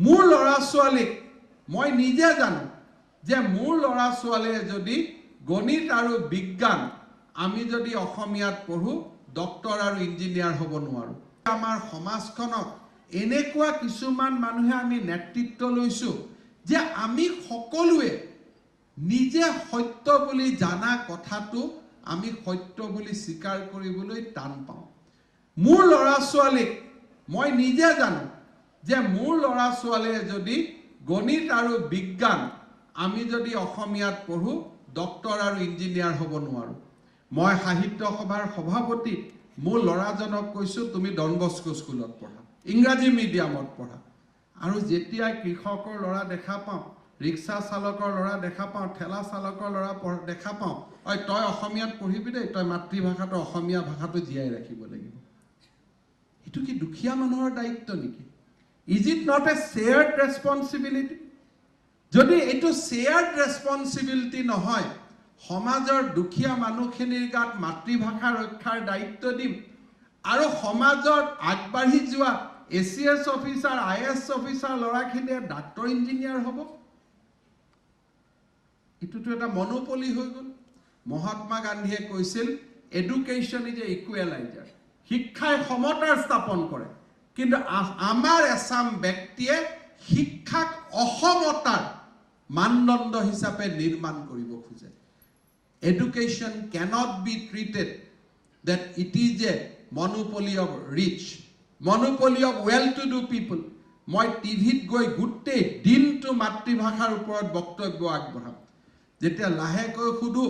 মোৰ ল'ৰা ছোৱালীক মই নিজে জানো যে মোৰ ল'ৰা ছোৱালীয়ে যদি গণিত আৰু বিজ্ঞান আমি যদি অসমীয়াত পঢ়োঁ, ডক্তৰ আৰু ইঞ্জিনিয়াৰ হ'ব নোৱাৰোঁ। আমাৰ সমাজখনক এনেকুৱা কিছুমান মানুহে আমি নেতৃত্ব লৈছোঁ যে আমি সকলোৱে নিজে সত্য বুলি জানা কথাটো আমি সত্য বুলি স্বীকাৰ কৰিবলৈ টান পাওঁ। মোৰ ল'ৰা ছোৱালীক মই নিজে জানো যে মোৰ ল'ৰা ছোৱালীয়ে যদি গণিত আৰু বিজ্ঞান আমি যদি অসমীয়াত পঢ়োঁ, ডক্তৰ আৰু ইঞ্জিনিয়াৰ হ'ব নোৱাৰোঁ। মই সাহিত্য সভাৰ সভাপতি, মোৰ ল'ৰাজনক কৈছোঁ, তুমি ডন বস্কো স্কুলত পঢ়া, ইংৰাজী মিডিয়ামত পঢ়া। আৰু যেতিয়া কৃষকৰ ল'ৰা দেখা পাওঁ, ৰিক্সা চালকৰ ল'ৰা দেখা পাওঁ, ঠেলা চালকৰ ল'ৰা দেখা পাওঁ, ঐ তই অসমীয়াত পঢ়িবি দেই, তই মাতৃভাষাটো অসমীয়া ভাষাটো জীয়াই ৰাখিব লাগিব। এইটো কি দুখীয়া মানুহৰ দায়িত্ব নেকি? Is it not a shared responsibility? যদি এইটো শ্বেয়াৰ্ড ৰেচপনচিবিলিটি নহয়, সমাজৰ দুখীয়া মানুহখিনিৰ গাত মাতৃভাষা ৰক্ষাৰ দায়িত্ব দিম আৰু সমাজত আগবাঢ়ি যোৱা এচিএছ অফিচাৰ, আইএএছ অফিচাৰ ল'ৰাখিনিয়ে ডাক্তৰ, ইঞ্জিনিয়াৰ হ'ব, এইটোতো এটা মনোপলি হৈ গ'ল। মহাত্মা গান্ধীয়ে কৈছিল, "Education is a equalizer." শিক্ষাই সমতাৰ স্থাপন কৰে। কিন্তু আমাৰ এচাম ব্যক্তিয়ে শিক্ষাক অসমতাৰ মানদণ্ড হিচাপে নিৰ্মাণ কৰিব খোজে। Education cannot be treated that it is a monopoly of rich, monopoly of well-to-do people. মই টিভিত গৈ গোটেই দিনটো মাতৃভাষাৰ ওপৰত বক্তব্য আগবঢ়াম। যেতিয়া লাহেকৈ সুধো,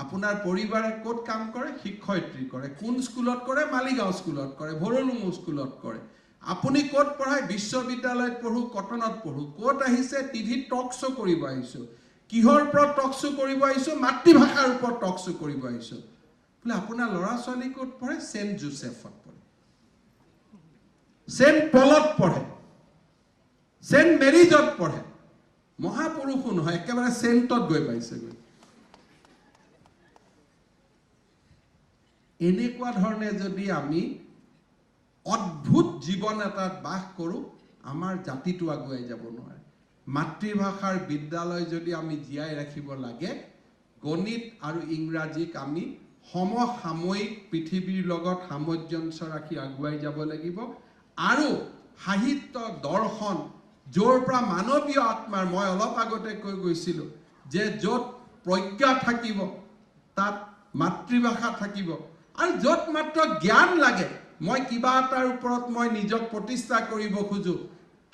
আপোনাৰ পৰিবাৰে ক'ত কাম কৰে? শিক্ষয়িত্ৰী কৰে। কোন স্কুলত কৰে? মালিগাঁও স্কুলত কৰে, ভৰলুমুখ স্কুলত কৰে। আপুনি ক'ত পঢ়ায়? বিশ্ববিদ্যালয়ত পঢ়োঁ, কটনত পঢ়োঁ। ক'ত আহিছে? টিভিত টক শ্ব' কৰিব আহিছোঁ। কিহৰ ওপৰত টক শ্ব' কৰিব আহিছোঁ? মাতৃভাষাৰ ওপৰত টক শ্ব' কৰিব আহিছোঁ। বোলে আপোনাৰ ল'ৰা ছোৱালী ক'ত পঢ়ে? চেণ্ট জোচেফত পঢ়ে, চেণ্ট পলত পঢ়ে, চেণ্ট মেৰিজত পঢ়ে। মহাপুৰুষো নহয়, একেবাৰে চেণ্টত গৈ পাইছেগৈ। এনেকুৱা ধৰণে যদি আমি অদ্ভুত জীৱন এটাত বাস কৰোঁ, আমাৰ জাতিটো আগুৱাই যাব নোৱাৰে। মাতৃভাষাৰ বিদ্যালয় যদি আমি জীয়াই ৰাখিব লাগে, গণিত আৰু ইংৰাজীক আমি সমসাময়িক পৃথিৱীৰ লগত সামঞ্জস্য ৰাখি আগুৱাই যাব লাগিব। আৰু সাহিত্য, দৰ্শন, য'ৰ পৰা মানৱীয় আত্মাৰ, মই অলপ আগতে কৈ গৈছিলোঁ যে য'ত প্ৰজ্ঞা থাকিব তাত মাতৃভাষা থাকিব। আৰু য'ত মাত্ৰ জ্ঞান লাগে, মই কিবা এটাৰ ওপৰত মই নিজক প্ৰতিষ্ঠা কৰিব খোজোঁ,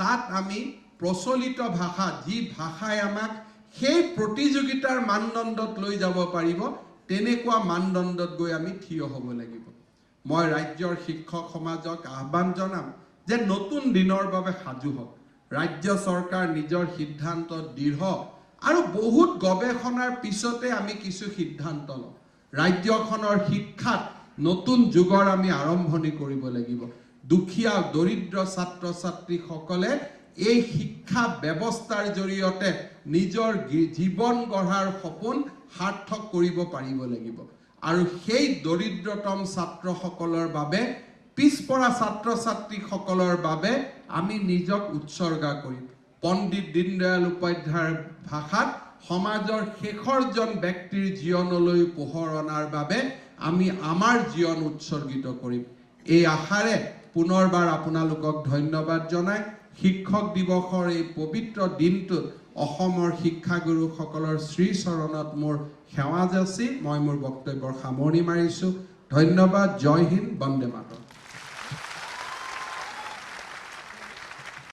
তাত আমি প্ৰচলিত ভাষা, যি ভাষাই আমাক সেই প্ৰতিযোগিতাৰ মানদণ্ডত লৈ যাব পাৰিব, তেনেকুৱা মানদণ্ডত গৈ আমি থিয় হ'ব লাগিব। মই ৰাজ্যৰ শিক্ষক সমাজক আহ্বান জনাম যে নতুন দিনৰ বাবে সাজু হওক। ৰাজ্য চৰকাৰ নিজৰ সিদ্ধান্তত দৃঢ় আৰু বহুত গৱেষণাৰ পিছতে আমি কিছু সিদ্ধান্ত লওঁ। ৰাজ্যখনৰ শিক্ষাত নতুন যুগৰ আমি আৰম্ভণি কৰিব লাগিব। দুখীয়া দৰিদ্ৰ ছাত্ৰ ছাত্ৰীসকলে এই শিক্ষা ব্যৱস্থাৰ জৰিয়তে নিজৰ জীৱন গঢ়াৰ সপোন সাৰ্থক কৰিব পাৰিব লাগিব। আৰু সেই দৰিদ্ৰতম ছাত্ৰসকলৰ বাবে, পিছপৰা ছাত্ৰ ছাত্ৰীসকলৰ বাবে আমি নিজক উৎসৰ্গা কৰিম। পণ্ডিত দীনদয়াল উপাধ্যায়ৰ ভাষাত, সমাজৰ শেষৰজন ব্যক্তিৰ জীৱনলৈ পোহৰ অনাৰ বাবে আমি আমাৰ জীৱন উৎসৰ্গিত কৰিম। এই আশাৰে পুনৰবাৰ আপোনালোকক ধন্যবাদ জনাই শিক্ষক দিৱসৰ এই পবিত্ৰ দিনটোত অসমৰ শিক্ষাগুৰুসকলৰ শ্ৰীচৰণত মোৰ সেৱা যাচি মই মোৰ বক্তব্যৰ সামৰণি মাৰিছোঁ। ধন্যবাদ। জয় হিন্দ, বন্দে মাতৰম।